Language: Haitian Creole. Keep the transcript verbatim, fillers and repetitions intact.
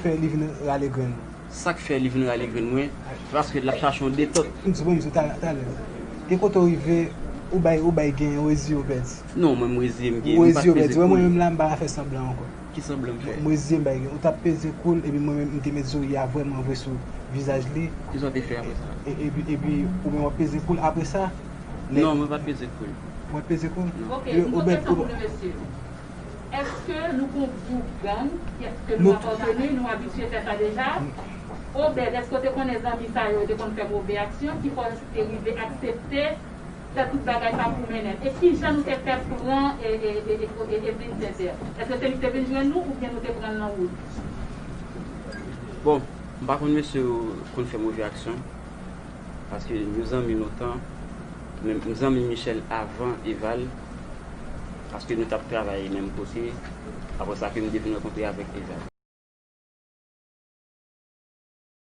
fè li vin rale grenn? Sa k fè li vin rale grenn mwen, se paske l ap chache yon detant. M di, bon, m di w talè, talè. Gen kote w rive, ou bay, ou bay gen, ou reziye, ou pèdi. Non, mwen, m reziye, m gen, m pa t peze kou l. Mwen menm la, m pa ka fè sanblan ankò. Ki sanblan m fè? Mwen reziye, m bay gen. Ou t ap peze kou l, epi mwen menm, m te met zouri a vrèman vre sou vizaj li. Kisa w te fè apre sa? E, epi, epi, ou menm w ap peze kou l apre sa? Non, mwen pa t peze kou l. W ap peze kou l? Non. Ok, yon lòt kesyon pou nou, mesye. Èske nou gon gwoup gang? Èske nou apateni? Nou abitye fè sa deja? Obed, èske w te konnen zanmi sa yo te konn fè move aksyon ki fè w te rive aksepte fè tout bagay sa pou mennen? E kijan nou te fè pran e, e, e, e, e, e Vincent? Èske se li ki te vin jwenn nou oubyen nou te pran l nan wout? Bon, m pa konn mesye yo konn fè move aksyon. Paske nou zanmi lontan. Men m zanmi Michel avan Eval. Paske nou t ap travay menm kote. Apre sa ke m te vin rankontre avèk Eval.